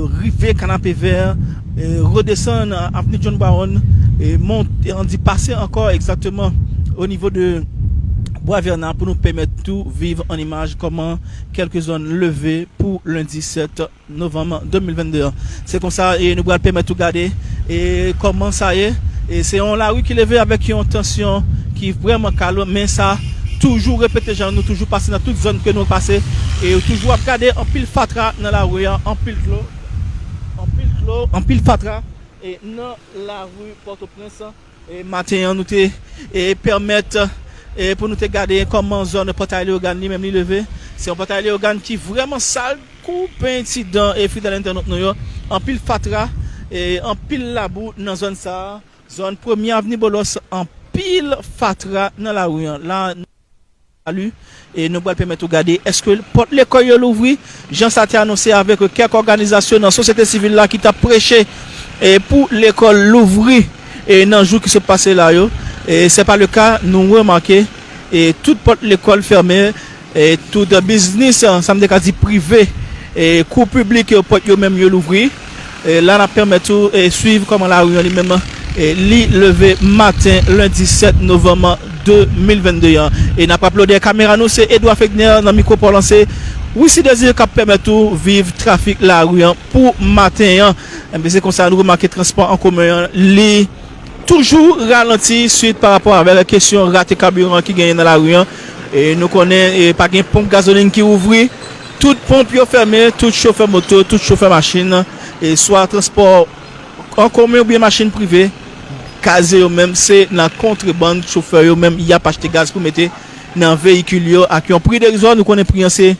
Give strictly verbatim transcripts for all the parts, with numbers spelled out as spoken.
rive Kanapevè, e, redesann Avni John Brown, e, monte, an di pase ankò egzakteman o nivo de Bwa Vèna pou nou pèmèt tou viv an imaj kòman kèlke zòn leve pou lendi sèt novanm de mil vennde an. Se konsa, e, nou pral pèmèt ou gade, e, kòman sa ye. E se yon lari ki leve avèk yon tansyon ki vrèman kalm, men sa toujou repete jan nou toujou pase nan tout zòn ke nou pase. E ou toujou ap gade anpil fatra nan lari an, anpil dlo, anpil dlo, anpil fatra, e, nan lari Pòtoprens. E maten an, nou te, e, pèmèt, e, pou nou te gade kòman zòn Pòtay Leyogàn li menm li leve. Se yon Pòtay Leyogàn ki vrèman sal, kou penti dan, e, fidèl entènot nou yo. Anpil fatra, e, anpil labou nan zòn sa a. Zòn Premye Avni Boulos, anpil fatra nan lari an. La, Salut. E nou pral pèmèt ou gade èske pòt lekòl yo louvri, jan sa te anonse avèk kèk òganizasyon nan sosyete sivil la ki t ap preche, e, pou lekòl louvri, e, nan jou ki sot pase la yo. E se pa le ka, nou remake, e, tout pòt lekòl fèmen, e, tout biznis, sa m te ka di prive, e, kou piblik yo, pòt yo menm yo louvri. E la n ap pèmèt ou, e, swiv kòman lari an li menm, e, li leve maten lendi sèt novanm de mil vennde an. E n ap raple w dèyè kamera nou se Edouard Fegner, nan mikwo pa w lan se Wissy Désir k ap pèmèt ou viv trafik lari an pou maten an. Enben se konsa nou remake transpò an komen an li toujou ralanti swit pa rapò avèk kesyon rate kabiran ki genyen nan lari an. E nou konnen, e, pa gen ponp gazolin ki ouvri. Tout ponp yo fèmen, tout chofè moto, tout chofè machin, e swa transpò an komen oubyen machin prive, kaze yo menm, se nan kontrebann chofè yo menm y ap achte gaz pou mete nan veyikil yo ak yon pri derizwa. Nou konnen pri an se,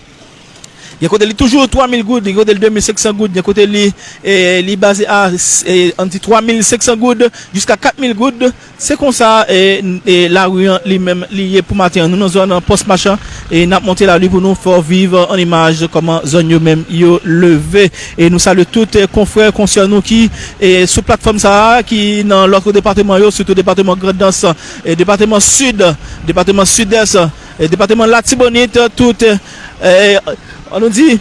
gen kote li toujou twa mil goud, gen kote li de mil senk san goud, gen kote li, e, li baze a, e, ann di twa mil senk san goud jiska kat mil goud. Se konsa, e, e, lari an li menm li ye pou maten an. Nou nan zòn Pòs Machan, e n ap monte lari pou nou fè w viv an imaj kòman zòn yo menm yo leve. E nou salye tout, e, konfrè, konsè nou ki, e, sou platfòm sa a, ki nan lòt depatman yo, sitou depatman Grandans, e, depatman Sid, depatman Sidès, e, depatman Latibonit, tout, e, e, ann nou di,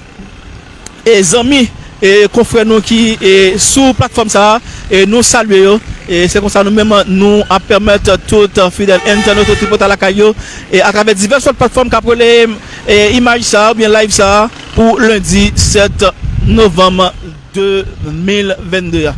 e, zanmi, e, konfrè nou ki, e, sou platfòm sa a, e, nou salye yo. E se konsa nou menm nou ap pèmèt tout fidèl entènot yo tripotay lakay yo, e, atravè divès lòt platfòm k ap releye, e, imaj sa a oubyen live sa a pou lendi sèt novanm de mil vennde a.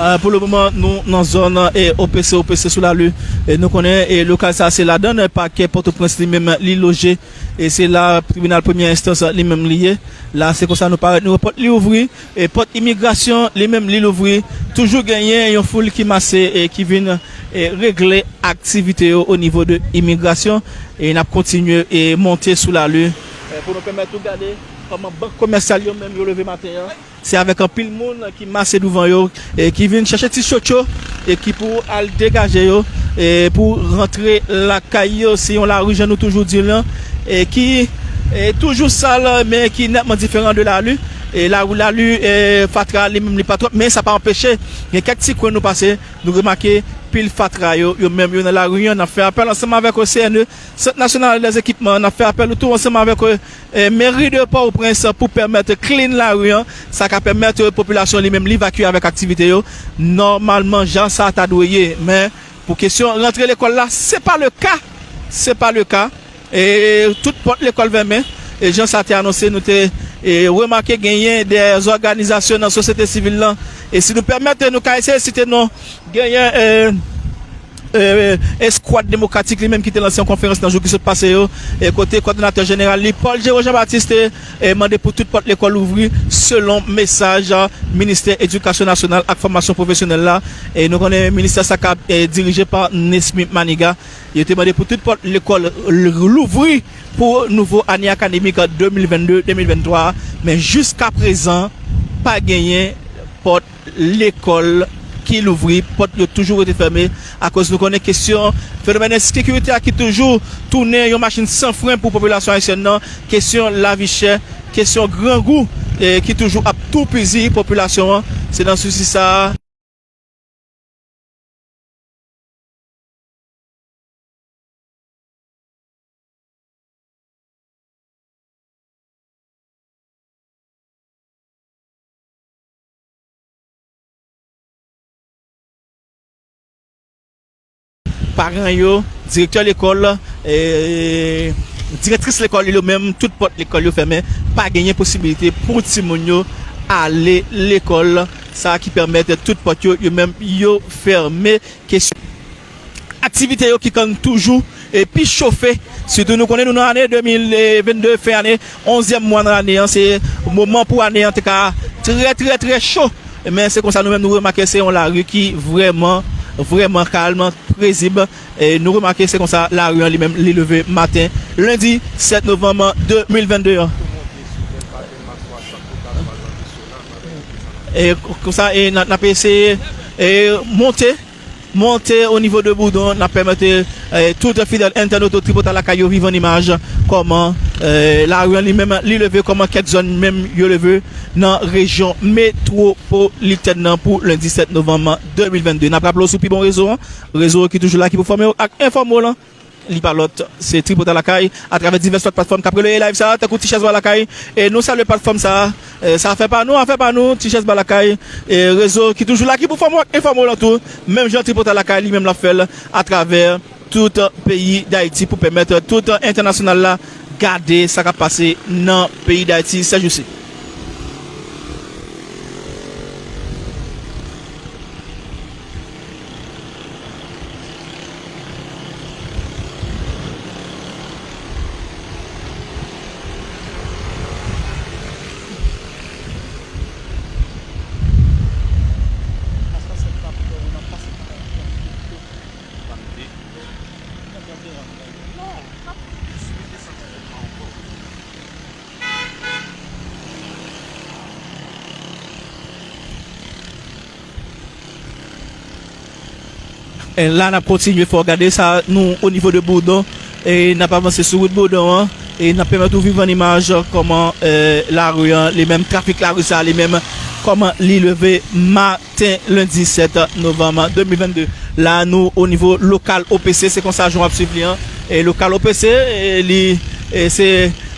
Eh, pou le moman, nou nan zòn, eh, O P C, O P C sou Lali. E nou konnen, eh, lokal sa se ladan pakè Pòtoprens li menm li loje. E se la tribinal premyè enstans li menm li ye. La, se konsa nou parèt, nou wè pòt li ouvri. E pòt imigrasyon li menm li louvri. Toujou genyen yon foul ki mase e ki vin, e, regle aktivite yo o nivo de imigrasyon. E n ap kontinye e monte sou Lali, e, pou nou pèmèt ou gade kòman bank komèsyal yo menm yo leve maten an. Se avèk anpil moun ki mase douvan yo, e ki vin chèche ti tchotcho, e ki pou al degaje yo, e pou rantre lakay yo. Se yon lari, jan nou toujou di l lan, e ki, e toujou sal, men ki nètman diferan de Lali. E lari Lali, e fatra li menm li pa twòp, men sa pa anpeche gen kèk ti kwen nou pase, nou remake pil fatra yo, yo menm yo nan lari an. N ap fè apèl ansanm avèk C N E, Sant Nasyonal dèzekipman, n ap fè apèl tou ansanm avèk, e, meri de Pòtoprens pou pèmèt clean lari an. Sa ka pèmèt, e, popilasyon li menm li evakye avèk aktivite yo nòmalman jan sa ta dwe ye. Men pou kesyon rantre lekòl la, se pa le ka. Se pa le ka. E tout pòt lekòl fèmen. E jan sa te anonse, nou te, e, remake genyen de zòganizasyon nan sosyete sivil lan. E si nou pèmèt, nou ka eseye site non, genyen, e, e, Eskwad Demokratik li menm ki te lanse yon konferans nan jou ki sot pase yo, e kote kòdonatè jeneral li, Paul Géraud Jean Baptiste, e mande pou tout pòt lekòl ouvri selon mesaj, a, Ministè Edikasyon Nasyonal ak Fòmasyon Pwofesyonèl la. E nou konnen ministè sa k ap, e, dirije pa Nesmy Manigat. Yo te mande pou tout pòt lekòl l-, louvri pou nouvo ane akademik de mil vennde, de mil venntwa a. Men jiska prezan, pa genyen pòt lekòl ki louvri, pòt yo toujou rete fèmen, akoz nou konnen kesyon fenomèn ensekirite a ki toujou tounen yon machin san fren pou popilasyon ayisyèn nan, kesyon lavi chè, kesyon grangou, e, ki toujou ap toupizi popilasyon an. Se nan sousi sa a. Paran yo, direktè lekòl, e, direktris lekòl yo menm, tout pòt lekòl yo fèmen, pa genyen posibilite pou timoun yo ale lekòl. Sa ki pèmèt tout pòt yo, yo menm, yo fèmen. Kesyon aktivite yo ki konn toujou, e, pi chofe. Sitou nou konnen nou nan ane de mil vennde, fen ane, onzyèm mwa nan ane an, se moman pou ane an te ka trè, trè, trè cho. Men se konsa nou menm nou remake se yon lari ki vrèman, vrèman kalm, pezib. E nou remake se konsa lari an li menm li leve maten lendi sèt novanm de mil vennde an. E konsa, e n a, n ap eseye, e, monte, monte o nivo de Boudon, n ap pèmèt, e, tout fidèl entènot Tripotay Lakay yo viv an imaj kòman, e, lari an li menm li leve, kòman kèk zòn menm yo leve nan rejyon metwopolitèn nan pou lendi sèt novanm de mil vennde. N ap raple w sou pi bon rezo an, rezo ki toujou la ki pou fòme w ak enfòme w lan. Li pa lòt, se Tripotay Lakay, atravè divès lòt platfòm k ap relaye live sa a, tankou Ti Chèz Ba Lakay. E nou salye platfòm sa a, e, sa fè pa nou, afè pa nou, Ti Chèz Ba Lakay, e, rezo ki toujou la, ki pou fòme w ak enfòme w lan tou, menm jan Tripotay Lakay, li menm l ap fè l atravè tout peyi Dayiti pou pèmèt tout entènasyonal la gade sa k ap pase nan peyi Dayiti sèjousi. E la, n ap kontinye fè w gade sa, nou o nivo de Boudon, e n ap avanse sou wout Boudon an, e n ap pèmèt ou viv an imaj kòman, e, lari an, li menm, trafik lari sa, li menm, kòman li leve maten lendi sèt novanm de mil vennde. La, nou o nivo lokal O P C, se konsa jan w ap swiv li an. E lokal O P C, e li, e se,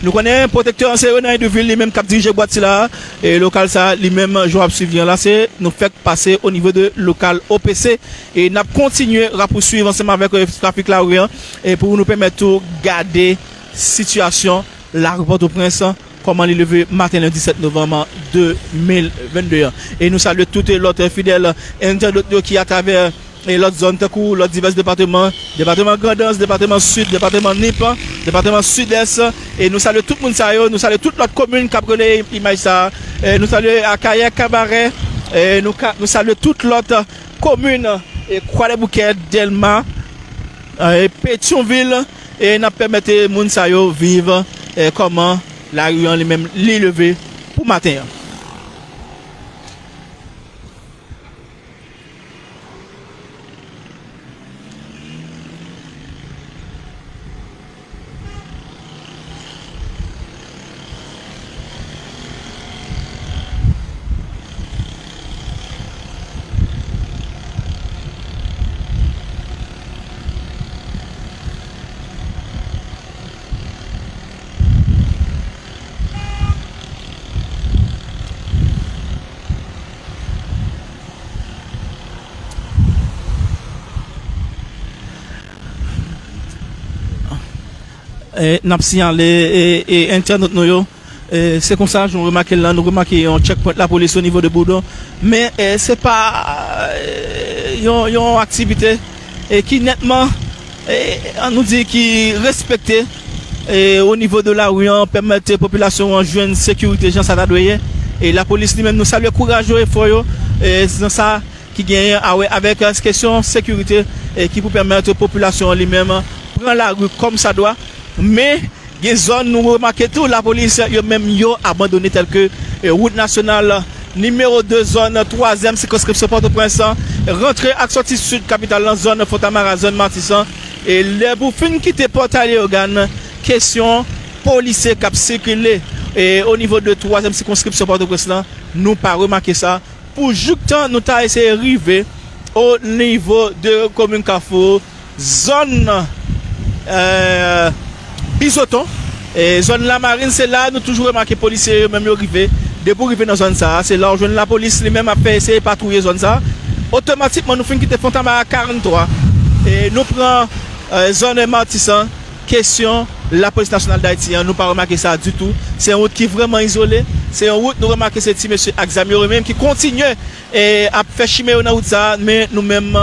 nou konnen pwotektè an se Renan Eduville, li menm k ap dirije bwat sila a. E lokal sa, li menm, jan w ap swiv li an la, se nou fèk pase o nivo de lokal O P C. E n ap kontinye rapouswiv ansanm avèk, e, trafik lari an, e pou nou pèmèt tou gade sitiyasyon lari Pòtoprens, kòman li leve maten lendi sèt novanm de mil vennde an. E nou salye tout lòt fidèl entènot yo ki atravè, e, lòt zòn, tankou lòt divès depatman, depatman Grandans, depatman Sid, depatman Nip, depatman Sidès. E nou salye tout moun sa yo, nou salye tout lòt komin k ap relaye imaj sa a. E nou salye Akayè, Kabarè, e nou ka, nou salye tout lòt komin, e Kwadèboukè, Dèlma, e Petyonvil, e n ap pèmèt moun sa yo viv, e kòman lari an li menm li leve pou maten an. E, n ap siyale, e, e, entènot nou yo. E, se konsa, jan w remake l la, nou remake yon checkpoint lapolis o nivo de Boudon. Men, e, se pa, e, yon, yon aktivite, e, ki nètman, e, an nou di ki respekte, e, o nivo de lari an, pèmèt popilasyon an jwenn sekirite jan sa ta dwe ye. E lapolis li menm, nou salye kouraj yo, efò yo, e, nan sa ki genyen a wè avèk, e, kesyon sekirite, e, ki pou pèmèt popilasyon an li menm pran lari kòm sa dwa. Men, gen zòn nou remake tou, lapolis yo menm yo abandone, tèlke, e, wout nasyonal nimewo de zòn twazyèm sikonskripsyon Pòtoprens, rantre ak sòti sid kapital lan, zòn Fontamara, zòn Matisan. E lè pou fin kite Pòtay Leyogàn, kesyon polisye k ap sikile, e o nivo de twazyèm sikonskripsyon Pòtoprens lan, nou pa remake sa. Pou jouktan nou ta eseye rive o nivo de komin Kafou, zòn, eh, Bizoton, e zòn Lamarin, se la nou toujou remake polisye yo menm yo rive. Depi w rive nan zòn sa a, se la w jwenn lapolis li menm ap fè eseye patwouye zòn sa a. Otomatikman, nou fin kite Fontamara karannntwa, e nou pran, eh, zòn Matisan. Kesyon Lapolis Nasyonal Dayiti an, nou pa remake sa ditou. Se yon wout ki vrèman izole. Se yon wout nou remake se ti mesye ak zam yo menm ki kontinye, e, ap fè chimen yo nan wout sa a, men nou menm,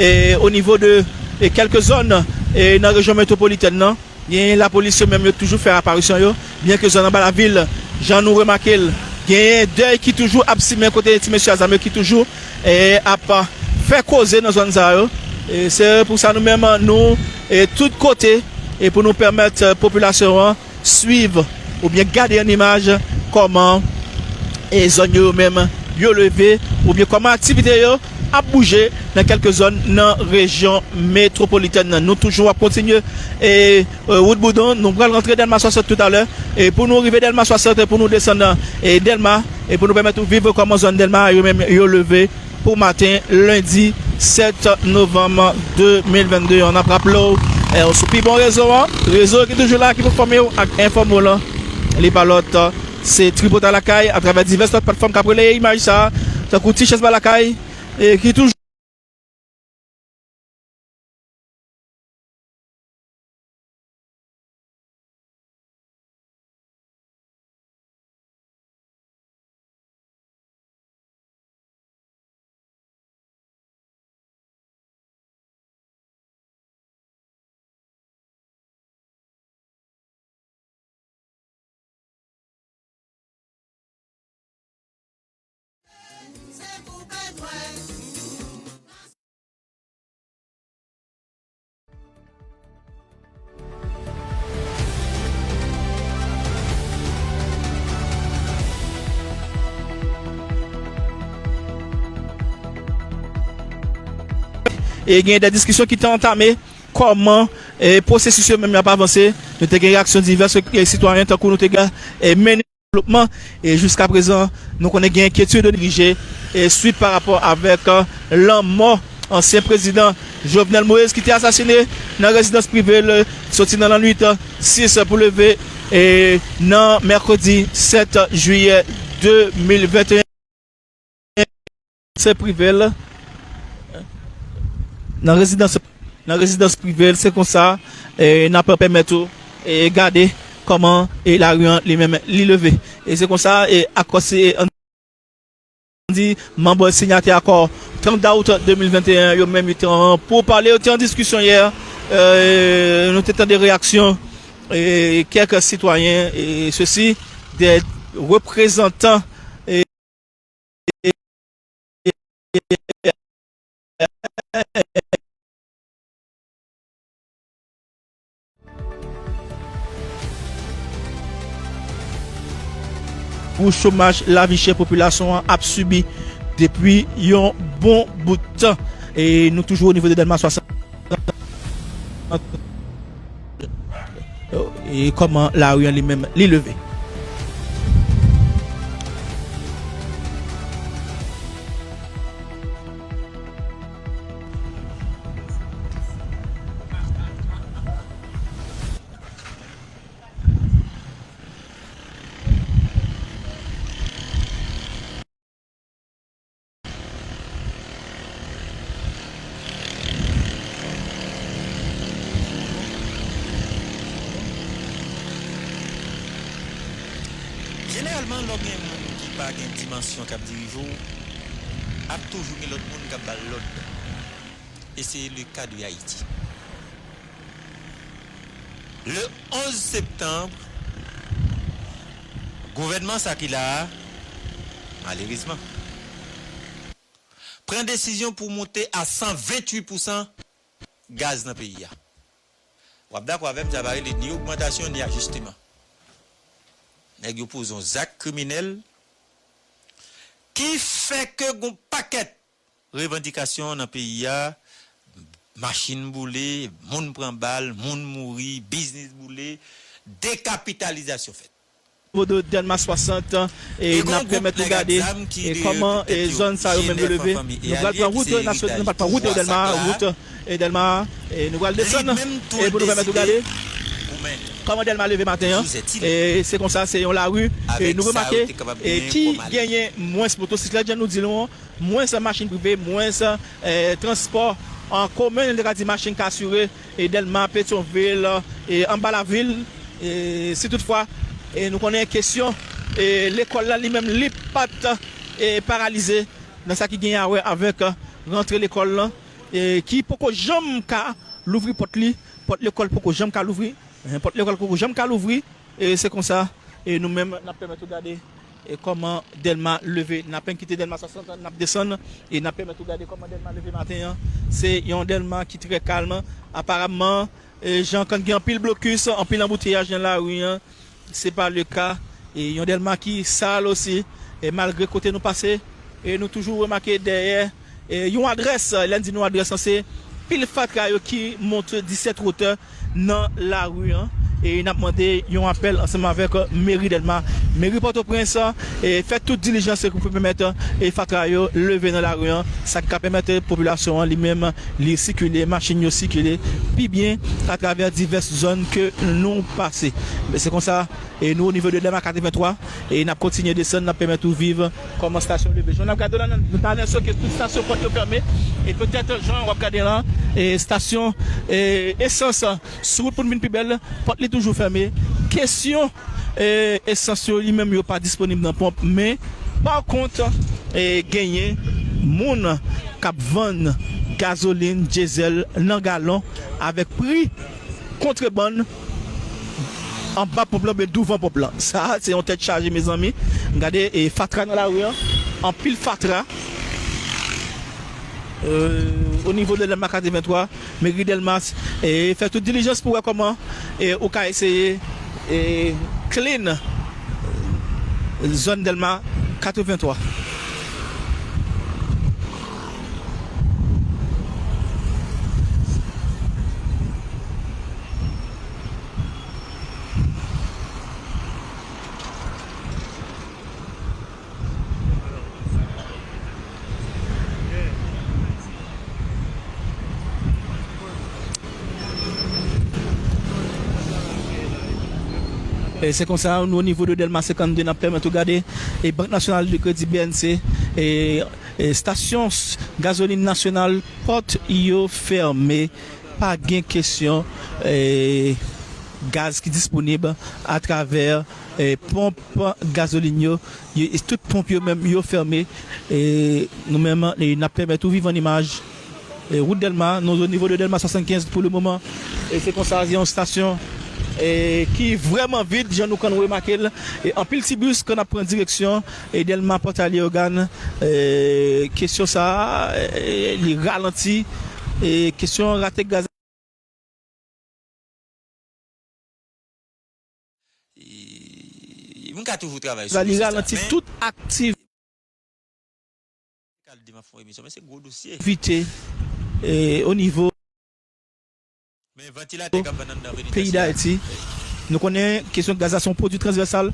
e, o nivo de, e, kèlke zòn, e, nan rejyon metwopolitèn nan, genyen lapolis yo menm yo toujou fè aparisyon yo, byenke zòn anba lavil, jan nou remake l, genyen dèy ki toujou ap simen kote ti mesye a zam yo ki toujou, e, ap fè koze nan zòn sa yo. E, se pou sa nou menm nou, e, tout kote, e, pou nou pèmèt, e, popilasyon an swiv oubyen gade an imaj kòman, e, zòn yo, yo menm yo leve, oubyen kòman aktivite yo ap bouje nan kèlke zòn nan rejyon metwopolitèn nan. Nou toujou ap kontinye, e, e, wout Boudon, nou pral rantre Dèlma swasant toutalè, e, pou nou rive Dèlma swasant, e, pou nou desann, e, Dèlma, e, pou nou pèmèt ou viv kòman zòn Dèlma yo menm yo leve pou maten lendi sèt novanm de mil vennde an. N ap raple w, e, sou pi bon rezo an, rezo ki toujou la, ki pou fòme w ak enfòme w lan, li pa lòt, se Tripotay Lakay, atravè divès lòt platfòm k ap relaye imaj sa a, tankou Ti Chèz Ba Lakay, e ki toujou E gen de diskisyon ki te antame, kòman, e, pwosesis yo menm yo ap avanse. Nou te gen reyaksyon divès, e, sitwayen, tankou nou te gen, e, mennen devlopman. E jiska prezan, nou konnen gen enkyetid dirije, e, swit pa rapò avèk, e, lanmò ansyen prezidan Jovenel Moïse ki te asasine nan rezidans prive l, soti nan lannwit sis pou leve, e, nan mèkredi sèt jiyè de mil venteyen. Se prive l nan rezidans, nan rezidans prive l, se konsa, e, n ap pèmèt ou, e, gade kòman, e, lari an li menm li leve. E se konsa, e, akò, se, e, ann di, manm sinyatè akò trant dawout de mil venteyen yo menm yo te an poupale, yo te an diskisyon yè. E, nou te tande reyaksyon, e, kèk sitwayen, e, sesi de reprezantan, e, pou chomaj, lavi chè popilasyon an ap sibi depi yon bon bout tan. E nou toujou o nivo de Dèlma swasant. E kòman lari an li menm li leve. Jeneralman, lè w gen moun ki pa gen dimansyon k ap dirije w, ap toujou gen lòt moun k ap ba l lòd. E se le ka de Ayiti. Le onz septanm, gouvènman sa ki la a, malerezman, pran desizyon pou monte a san venntuit pousan gaz nan peyi a. W ap dakò avè m, sa pa rele ni ogmantasyon ni ajisteman. Nèg yo poze yon zak kriminèl, ki fè ke gon pakèt revandikasyon nan peyi a, machin boule, moun pran bal, moun mouri, biznis boule, dekapitalizasyon fèt. Nivo de Dèlma swasant, e n ap pèmèt nou gade e kòman e zòn sa yo menm yo leve. Nou pral pran wout, n ap sot, nou pral pran wout Dèlma, wout e Dèlma, e nou pral desann e pou nou pèmèt nou gade kòman Dèlma leve maten an. E se konsa, se yon lari e nou remake e ki genyen mwens motosiklèt, jan nou di l, mwens machin prive, mwens e transpò an komen, nou te ka di machin ka asire e Dèlma, Petyonvil, e anba lavil, e si toutfwa e nou konnen kesyon e lekòl la li menm li pa t e paralize nan sa ki genyen a wè avèk rantre lekòl lan e ki poko janm ka louvri pòt li, pòt lekòl poko janm ka louvri, pòt lekòl poko janm ka louvri e se konsa e nou menm n ap pèmèt ou gade e kòman Dèlma leve. N ap kite Dèlma swasant, n ap desann e n ap pèmèt ou gade kòman Dèlma leve maten an. Se yon Dèlma ki trè kalm. Aparamman, e jan kan gen anpil blokis, anpil anbouteyaj nan lari an, se pa le ka. E yon Dèlma ki sal osi, e malgre kote nou pase, e nou toujou remake dèyè e yon adrès, lè n di nou adrès lan, se pil fatra yo ki monte disèt wotè nan lari an. E n ap mande yon apèl ansanm avèk meri Dèlma, meri Pòtoprens, e fè tout dilijans ki pou pèmèt e fatra yo leve nan lari an, sa ki ka pèmèt popilasyon an li menm li sikile, machin yo sikile pi byen atravè divès zòn ke nou pase. Men se konsa, e nou o nivo de Dèlma katrevenntwa, e n ap kontinye desann, n ap pèmèt ou viv kòman estasyon leve. Jan n ap gade la, nou ta anonse ke tout estasyon pòt yo fèmen, e petèt jan w ap gade la, e estasyon e esans sou wout pou n vin pi bèl, pòt li toujou fèmen. Kesyon e esans yo li menm yo pa disponib nan ponp, men pa kont e genyen moun k ap vann gazolin, dyezèl nan galon avèk pri kontrebann anba ponp lan, oubyen douvan ponp lan. Sa a, se yon tèt chaje, mezanmi. Gade, e fatra nan lari an, anpil fatra. E, o nivo de Dèlma katrevenntwa, meri Dèlma, e fè tout dilijans pou wè kòman e ou ka eseye e clean zòn Dèlma katrevenntwa. E se konsa, nou o nivo de Dèlma senkannde, n ap pèmèt ou gade e Bank Nasyonal de Kredi, B N C, e, e estasyon s-, gazolin nasyonal, pòt yo fèmen. Pa gen kesyon e gaz ki disponib atravè e ponp gazolin yo. Yo, e tout ponp yo menm, yo fèmen. E nou menm, e n ap pèmèt ou viv an imaj e wout Dèlma, nou o nivo de Dèlma swasannkenz pou le moman. E se konsa, se yon estasyon e ki vrèman vid, jan nou konn remake l. E anpil ti bis konn ap pran direksyon e Dèlma, Pòtay Leyogàn. E kesyon sa a, e li ralanti e kesyon rate gaz. E, m ka toujou travay sou dosye sa, men li ralanti tout aktivite e o nivo peyi Dayiti. Nou konnen kesyon gaz la se yon pwodui transvèsal.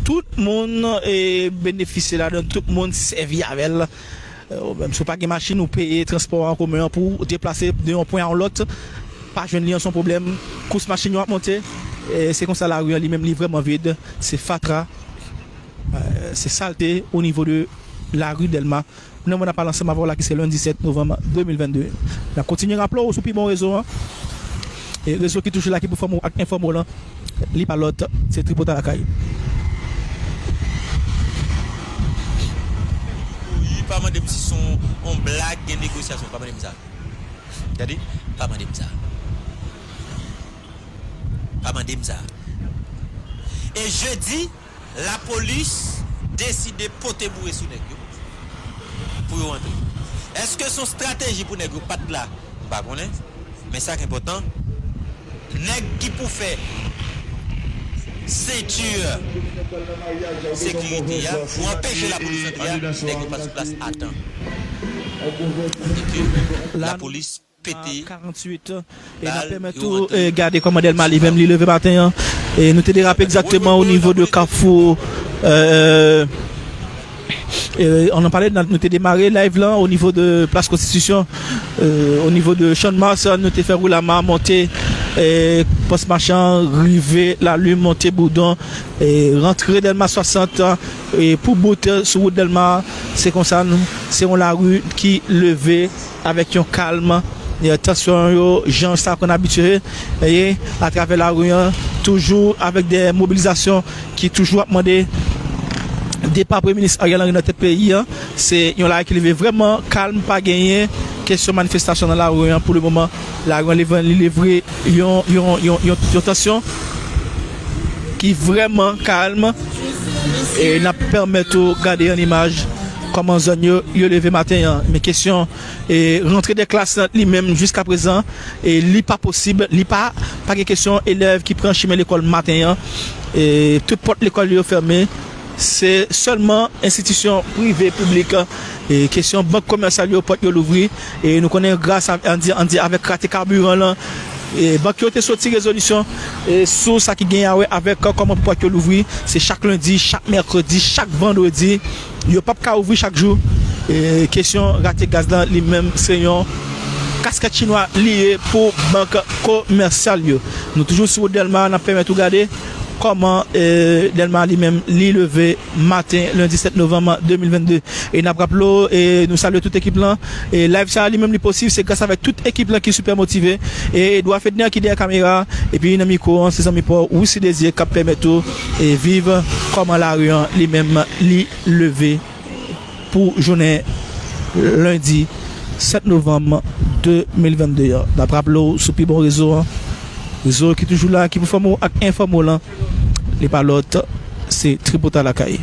Tout moun e benefisye ladan, tout moun sèvi avè l. E, menm si w pa gen machin, ou peye transpò an komen an pou w deplase de yon pwen a yon lòt. Pa jwenn li an se yon pwoblèm. Kous machin yo ap monte. E se konsa lari an li menm li vrèman vid. Se fatra. E, se salte o nivo de lari Dèlma. Nan mwen ap pale ansanm avè w la ki se lendi sèt novanm de mil vennde. N ap kontinye raple w sou pi bon rezo an. E rezo ki toujou la ki pou fòme w ak enfòme w lan. Li pa lòt, se Tripotay Lakay. Wi, pa mande m si se yon, yon blag, gen negosyasyon, pa mande m sa. Gade, pa mande m sa. Pa mande m sa. E jedi, lapolis deside pote boure sou nèg yo pou yo antre. Èske se yon estrateji pou nèg yo pa t la? M pa konnen. Men sa k enpòtan, nèg ki pou fè senti sekirite a pou anpeche lapolis antre a, nèg yo pa sou plas a tan. E ke lapolis pete karanntuit. E n ap pèmèt tou, e, gade kòman Dèlma li menm li leve maten an. E nou te derape egzakteman o nivo de Kafou, e, e, ann pale, nou te demare live lan o nivo de Plas Konstitisyon, e, o nivo de Channmas, nou te fè Ri Lama, monte, e, Pòs Machan, rive Lalim, monte Boudon, e, rantre Dèlma swasant, e, pou bout sou wout Dèlma. Se konsa, nou, se yon lari ki leve avèk yon kalm, e, tansyon yo, jan sa konn abitye, e, atravè lari an, toujou avèk de mobilizasyon ki toujou ap mande depa Premye Minis Ariel Henry nan tèt peyi an. Se yon lari ki leve vrèman kalm, pa genyen kesyon manifestasyon nan lari an pou le moman. Lari an leve, li leve yon, yon, yon, yon, yon tansyon ki vrèman kalm. E n ap pèmèt ou gade an imaj kòman zòn yo, yo leve maten an. Men kesyon, e, rantre de klas lan li menm jiska prezan, e, li pa posib, li pa, pa gen kesyon elèv ki pran chimen lekòl maten an. E tout pòt lekòl yo fèmen. Se sèlman enstitisyon prive, piblik, e kesyon bank komèsyal yo, pòt yo louvri. E nou konnen gras a, ann di, ann di, avèk rate kabiran lan, e bank yo te soti rezolisyon, e sou sa ki gen a wè avèk kòman pòt yo louvri. Se chak lendi, chak mèkredi, chak vandredi. Yo p ap ka ouvri chak jou. E kesyon rate gaz lan, li menm, se yon kaskèt chinwa li ye pou bank komèsyal yo. Nou toujou sou wout Dèlma, n ap pèmèt ou gade kòman, e, Dèlma li menm, li leve maten lendi sèt novanm de mil vennde. E n ap raple w, e nou salye tout ekip lan. E live sa a li menm li posib, se gras avèk tout ekip lan ki sipè motive. E Edouard Fedner ki dèyè kamera, epi nan mikwo an, se zanmi pa w Roussy Désir k ap pèmèt ou, e, viv kòman lari an li menm li leve pou jounen lendi sèt novanm de mil vennde an. N ap raple w sou pi bon rezo an, rezo ki toujou la, ki pou fòme w ak enfòme w lan, li pa lòt, se Tripotay Lakay.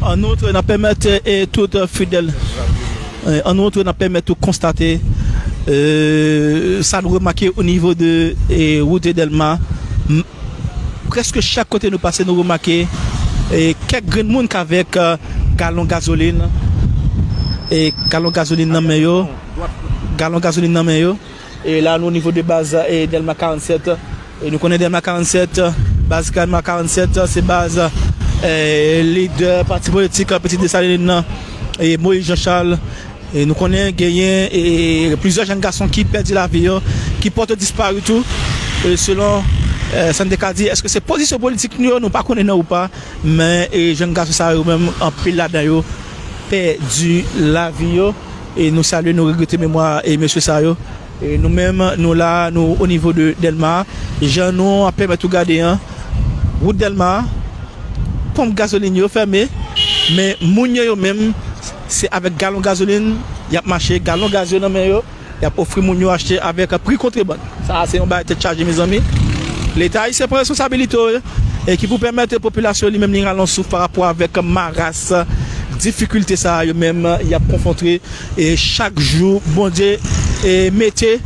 An outre, n ap pèmèt, e, tout fidèl, e, an outre, n ap pèmèt ou konstate, e, sa nou remake o nivo de, e, wout Dèlma. M-, prèske chak kote nou pase, nou remake, e, kèk grenn moun k avèk, e, galon gazolin, e, galon gazolin nan men yo, galon gazolin nan men yo. E la, nou o nivo de baz, e, Dèlma karannsèt. E nou konnen Dèlma karannsèt, baz Dèlma karannsèt, se baz, e, lidè pati politik Pitit Desalin nan, e, Moïse Jean Charles. E nou konnen genyen, e, plizyè jèn gason ki pèdi lavi yo, ki pòte dispari tou. E selon, e, sa n te ka di, èske se pozisyon politik nou yo, nou pa konnen non ou pa, men, e, jèn gason sa yo menm, anpil ladan yo pèdi lavi yo. E nou salye, nou regrete memwa, e, mesye sa yo. E nou menm, nou la, nou o nivo de Dèlma. Jan nou ap pèmèt ou gade an, wout Dèlma, ponp gazolin yo fèmen, men moun yo, yo menm, se avèk galon gazolin y ap mache, galon gaz yo nan men yo, y ap ofri moun yo achte avèk pri kontrebann. Sa a se yon bagay tèt chaje, mezanmi. Leta ayisyen pran responsabilite yo, e ki pou pèmèt popilasyon li menm li rale yon souf pa rapò avèk maras, difikilte sa a yo menm y ap konfwonte, e chak jou Bondye, e mete,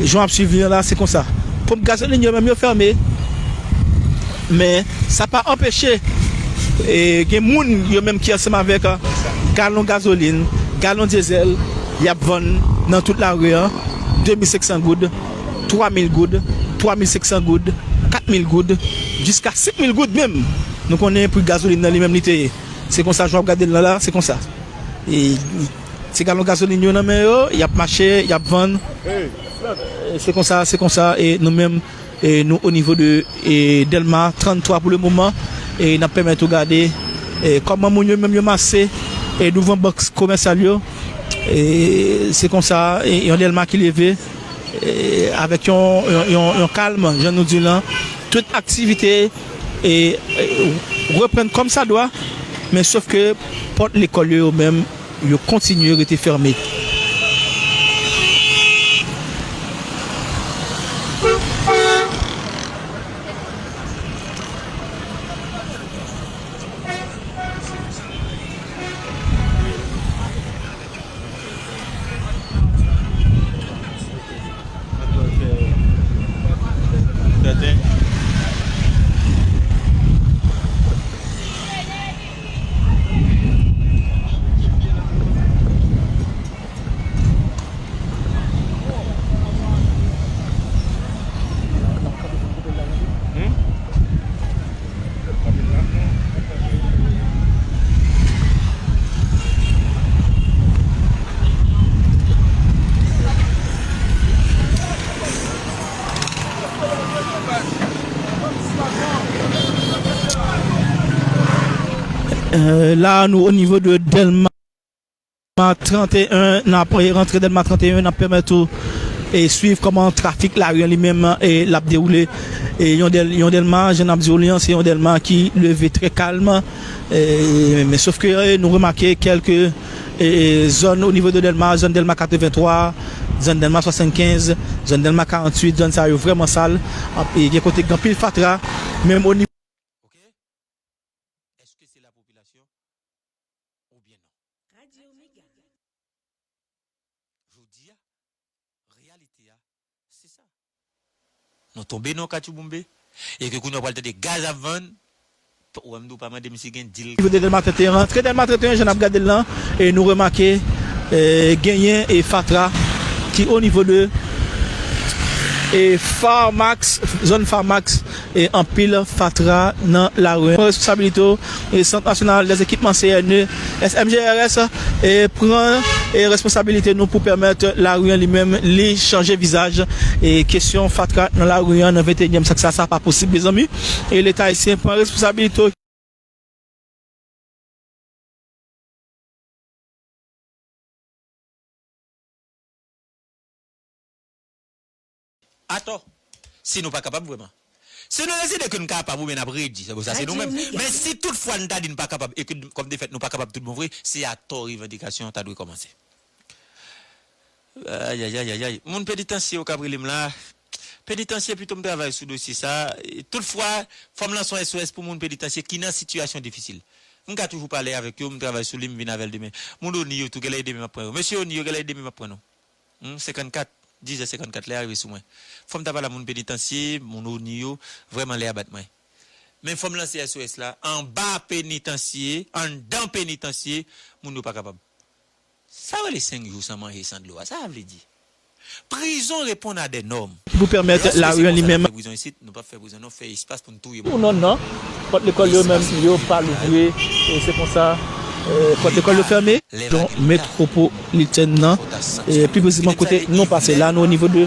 jan w ap swiv li an la, se konsa. Ponp gazolin yo menm yo fèmen, men sa pa anpeche, e gen moun yo menm ki ansanm avèk, a, galon gazolin, galon dyezèl, y ap vann nan tout lari an, de mil senk san goud, twa mil goud, twa mil senk san goud, kat mil goud, jiska senk mil goud menm. Nou konnen pri gazolin nan li menm li te ye. Se konsa, jan w ap gade l la, la, se konsa. E se galon gazolin yo nan men yo, y ap mache, y ap vann. E se konsa, se konsa, e nou menm, e nou o nivo de, e Dèlma tranntwa pou le moman, e n ap pèmèt ou gade, e kòman moun yo menm yo mase, e douvan bank komèsyal yo. E se konsa, e yon Dèlma ki leve, e, avèk yon, yon, yon, yon kalm, jan nou di lan, tout aktivite, e, e, reprann kòm sa dwa, men sof ke pòt lekòl yo, yo menm, yo kontinye rete fèmen. Euh, la, nou o nivo de Dèlma tranteyen, n ap, e, rantre Dèlma tranteyen, n ap pèmèt ou, e, swiv kòman trafik lari an li menm, e, l ap dewoule. E, yon Dèl-, yon Dèlma, jan n ap di w li an, se yon Dèlma ki leve trè kalm. E, men sof ke, e, nou remake kèlke, e, e, zòn o nivo de Dèlma, zòn Dèlma katrevenntwa, zòn Dèlma swasannkenz, zòn Dèlma karanntuit, zòn sa yo vrèman sal. Ap, e, gen kote gen anpil fatra, menm o nivo. Oke? Èske se lapopilasyon oubyen non? Jodi a, reyalite a, se sa. Nou tonbe nan katchouboumbe, e ke kounye a w pral tande gaz ap vann, p-, ou wè m di w pa mande m si gen dil. Nivo de Dèlma tranteyen, rantre Dèlma tranteyen, jan n ap gade l lan, e nou remake, e, genyen e fatra ki o nivo de, e, Farmax, zòn Farmax, e anpil fatra nan lari. Pran responsabilite w, e Sant Nasyonal dèz Ekipman C N E, S M G R S, e pran, e responsabilite nou pou pèmèt lari an li menm li chanje vizaj. E kesyon fatra nan lari an nan venteyinyèm syèk sa, sa pa posib, mezanmi. E Leta ayisyen pran responsabilite w. Atò, si nou pa kapab vrèman. Si nou deside ke n kapab, oubyen n ap redi, se bon, sa se nou menm. Men si toutfwa n ta di n pa kapab, e ke kòm de fèt nou pa kapab tout bon vre, se atò revandikasyon an ta dwe kòmanse. Ayayayayay. Moun penitansye yo k ap rele m la. Penitansye, pito m travay sou dosye sa. E toutfwa, fò m lanse yon S O S pou moun penitansye ki nan sitiyasyon difisil. M ka toujou pale avèk yo, m travay sou li, m vin avè l demen. Moun O N I yo tou, genlè e demen m ap pran yo. Mesye O N I yo, genlè e demen m ap pran nou. Hmm, senkannkat, dizè senkannkat, lè a rive sou mwen. Fò m ta pale a moun penitansye, moun O N I yo, vrèman lè a bat mwen. Men fò m lanse S O S la, anba penitansye, anndan penitansye, moun yo pa kapab. Sa yo rele senk jou san manje, san dlo a, sa sa vle di? Prizon reponn a dè nòm. Ki pou pèmèt lari an li menm. Lè nou fè prizon isit, nou p ap fè prizon, nou fè espas pou n touye moun. Pou non, non. Pòt lekòl yo menm, yo pa louvri. E se konsa, e, pòt lekòl yo fèmen. Metwopolitèn nan, e, pi presizeman kote nou pase la, nou o nivo de,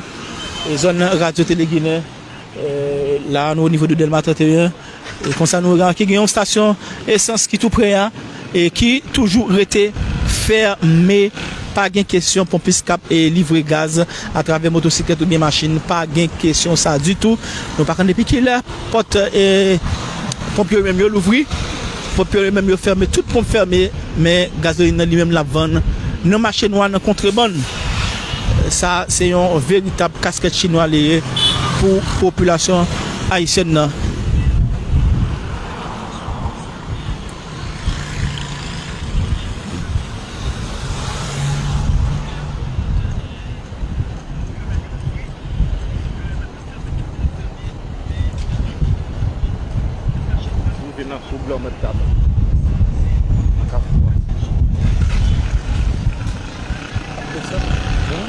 e, zòn Radyo Tele Ginen. E, la, nou o nivo de Dèlma tranteyen. E konsa, nou remake gen yon stasyon esans ki tou pre a, e ki toujou rete fèmen. Pa gen kesyon ponpis k ap, e, livre gaz atravè motosiklèt oubyen machin. Pa gen kesyon sa ditou. Nou pa konn depi kilè pòt, e, ponp yo menm yo louvri. Ponp yo menm yo fèmen, tout ponp fèmen, men gazolin nan li menm l ap vann nan mache nwa, nan kontrebann. Sa se yon veritab kaskèt chinwa li ye pou popilasyon ayisyèn nan. Rive nan foug la, ou mèt gade. Nan kafou a. Ap desann, wi.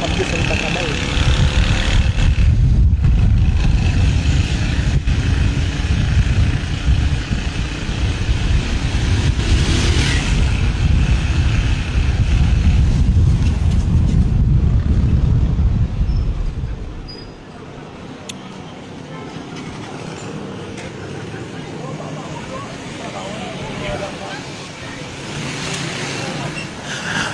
Ap desann, pa ka bay.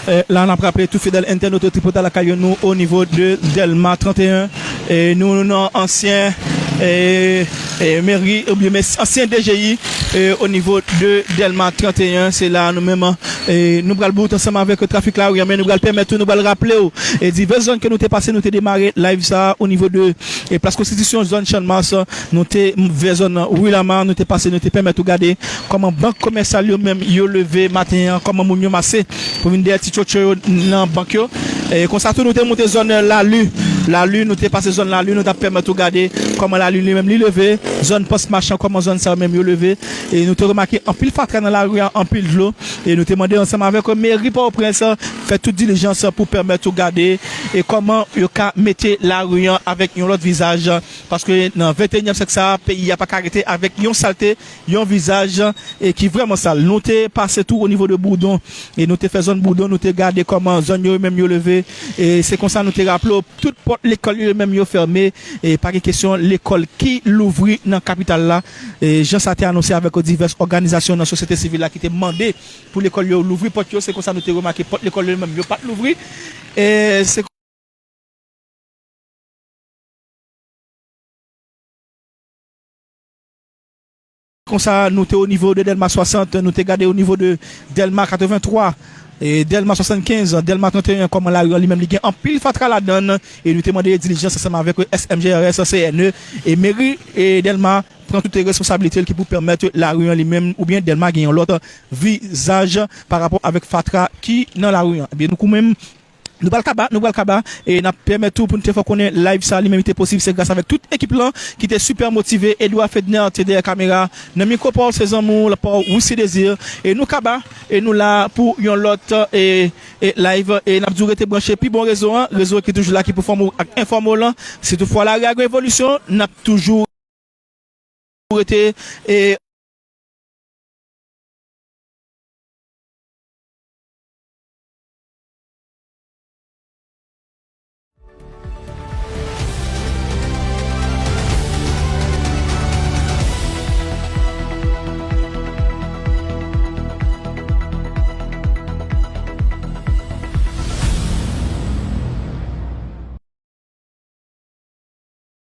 E, la, n ap raple tout fidèl entènot yo, tripotay lakay yo, nou o nivo de Dèlma trannteyen. E, nou, nou nan ansyen, e, e, meri, oubyen mesi-, ansyen D G I, e, o nivo de Dèlma trannteyen. Se la, nou menm, e, nou pral bout ansanm avèk trafik lari a, men nou pral pèmèt tou, nou pral raple w, e, divès zòn ke nou te pase, nou te demare live sa a o nivo de, e, Plas Konstitisyon, zòn Channmas, nou te vè zòn Wi Lama, nou te pase, nou te pèmèt ou gade kòman bank komèsyal yo menm yo leve maten an, kòman moun yo mase pou vin dèyè ti tchotcho yo nan bank yo. E konsa tou, nou te monte zòn Lali. Lali, nou te pase zòn Lali, nou t ap pèmèt ou gade kòman Lali li menm li leve, zòn Pòs Machan, kòman zòn sa yo menm yo leve. E nou te remake anpil fatra nan lari a, anpil dlo. E nou te mande ansanm avèk meri Pòtoprens fè tout dilijans pou pèmèt ou gade e kòman yo ka mete lari an avèk yon lòt vizaj. Paske nan venteyinyèm syèk sa a, peyi a pa ka rete avèk yon salte, yon vizaj, e ki vrèman sal. Nou te pase tou o nivo de Boudon, e nou te fè zòn Boudon, nou te gade kòman zòn yo menm yo leve, e se konsa nou te raple w, tout pòt lekòl yo menm yo fèmen, e pa gen kesyon lekòl ki louvri nan kapital la. E jan sa te anonse avèk divès òganizasyon nan sosyete sivil la ki te mande pou lekòl yo louvri pòt yo, se konsa nou te remake pòt lekòl yo menm yo pa t louvri. E se Konsa, nou te o nivo de Dèlma swasant, nou te gade o nivo de Dèlma katrevenntwa, e Dèlma swasannkenz, Dèlma trannteyen, kòman lari an li menm li gen anpil fatra ladan l, e nou te mande dilijans ansanm avèk S M G R S, C N E, e meri, e Dèlma pran tout responsablite l ki pou pèmèt lari an li menm, oubyen Dèlma gen yon lòt vizaj pa rapò avèk fatra ki nan lari an. Ebyen, nou kou menm, Nou pral kaba, nou pral kaba, e n ap pèmèt tou pou n te fè konnen live sa li menm li te posib, se gras avèk tout ekip lan ki te sipè motive. Edouard Fedner te dèyè kamera, nan mikwo pa w se zanmi w, pa w Roussy Désir, e nou kaba, e nou la pou yon lòt, e, e live, e n ap di w rete branche pi bon rezo an, rezo ki toujou la ki pou fòme w ak enfòme w lan. Si toutfwa lari a gen evolisyon, n ap toujou rete, e,